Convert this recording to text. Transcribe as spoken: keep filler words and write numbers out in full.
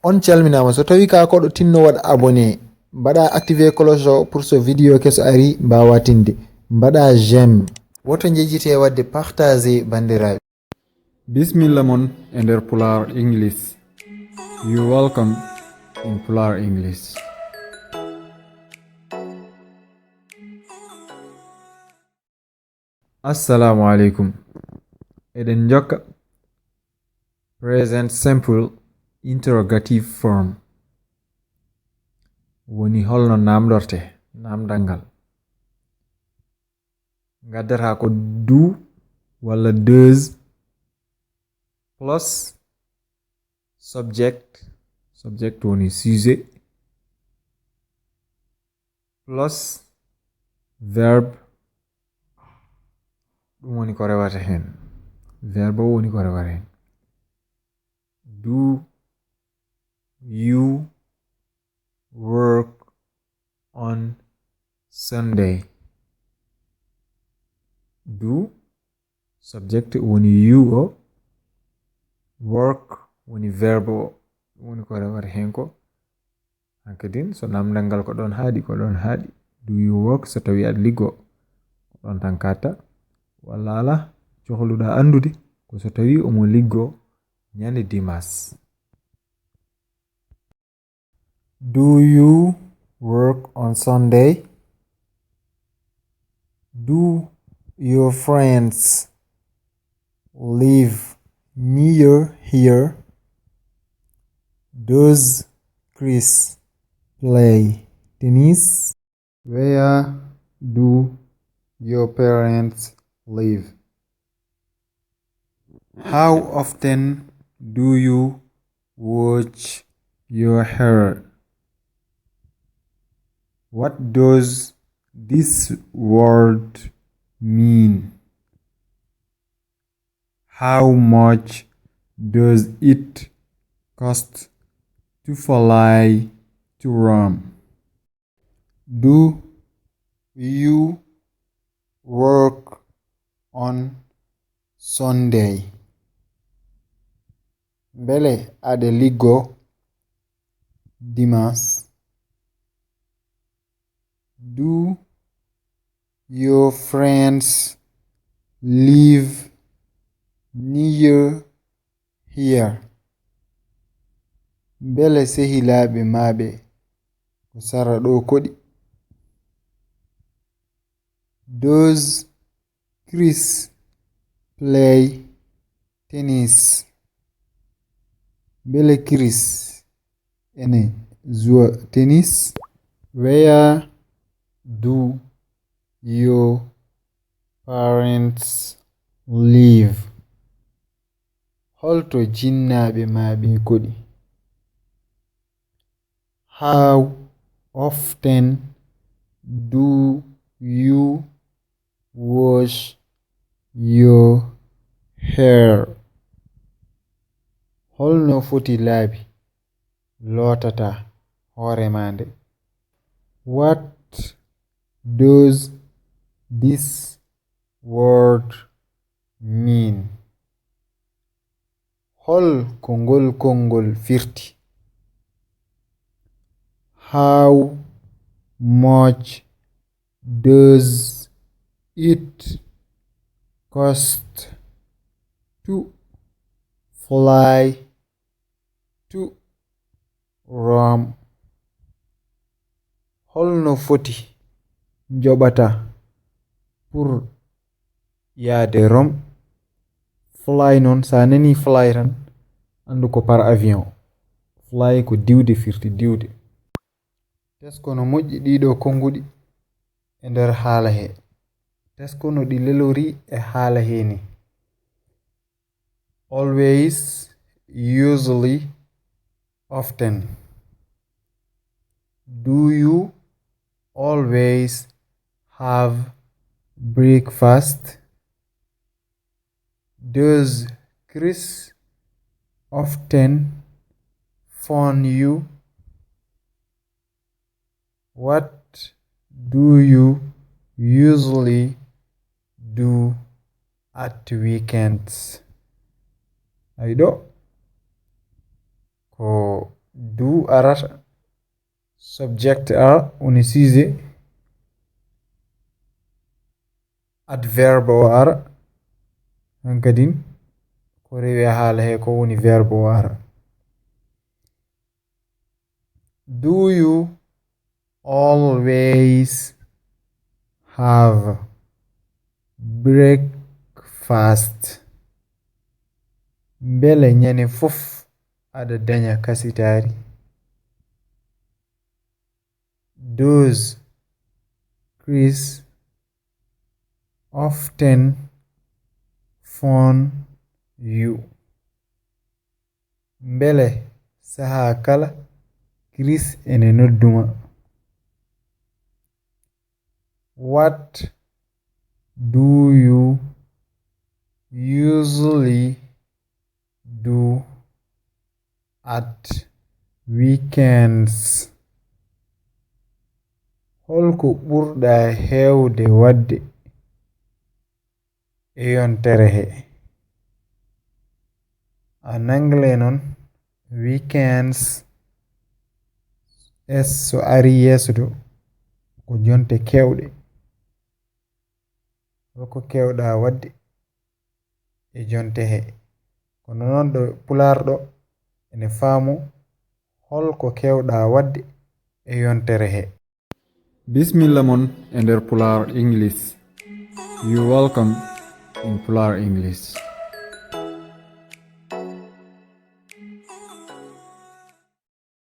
On calminaama. So tawii kaa koɗo tinno waɗ abonné, mbaɗa activé cloche o pour so vidéo keso ari mbaawaa tinde. Mbaɗa j'aime. Woto njejjitee waɗde partagé banndiraaɓe. Bismilla mon e nder Pulaar English. You welcome in Pulaar English. Assalaamu aleykum. Eɗen njokka. Present simple interrogative form. Woni holno namdorte, namdal ngal. Ngaddata ko do walla does plus subject, subject woni sujet, plus verb, ɗum woni ko rewata heen. Verb o woni ko rewata heen. Do you work on Sunday? Do, subject woni you o, work woni verb o, ɗum woni ko rewata heen ko. Hankadin, so namdal ngal ko ɗon haaɗi, ko ɗon haaɗi. Do you work? So tawii aɗa liggoo, ko ɗon tan kaata. Walla alaa, cohluɗaa anndude ko so tawii omo liggoo ñande dimaas. Do you work on Sunday? Do your friends live near here? Does Chris play tennis? Where do your parents live? How often do you wash your hair? What does this word mean? How much does it cost to fly to Rome? Do you work on Sunday? Mbele aɗa liggoo dimaas? Do your friends live near here? Mbele sehilaaɓe maa ɓe ko sara ɗoo koɗi? Does Chris play tennis? Mbele Chris ene zuwa tennis? Where do your parents live? Holto jinnaaɓe maa ɓe koɗi? How often do you wash your hair? Holno foti laabi lootataa hoore maa nde? What does this word mean? Hol ko ngol konngol firti? How much does it cost to fly to Rome? Holno foti njoɓata pour yaade Rome? Fly noon, so a nanii fly tan, anndu ko par avion. Fly ko diwde firti, diwde. Tesko no moƴƴi ɗii ɗoo konnguɗi e nder haala hee. Tesko no ɗi lelorii e haala hee nii. Always, usually, often. Do you always have breakfast? Does Chris often phone you? What do you usually do at weekends? Ay ɗoo, ko Do arata. Subject ara woni sujet. Adverbe o ara. Hankadin ko rewi e haala he ko woni verbe o ara. Do you always have breakfast? Mbele ñande fof aɗa daña kasitaari? Does Chris often phone you? Mbele sahaa kala Chris ene noddu ma? What do you usually do at weekends? Holko ɓurɗaa heewde waɗde e yontere he? En anglais non, weekends, es so ari yeeso to, ko jonte keewɗe. Holko keewɗaa waɗde e jonte he? Kono non ɗo pulaar ɗo ene faamu holko keewɗaa waɗde e yontere he. Bismilla mon e nder Pulaar English. You welcome in Pulaar English.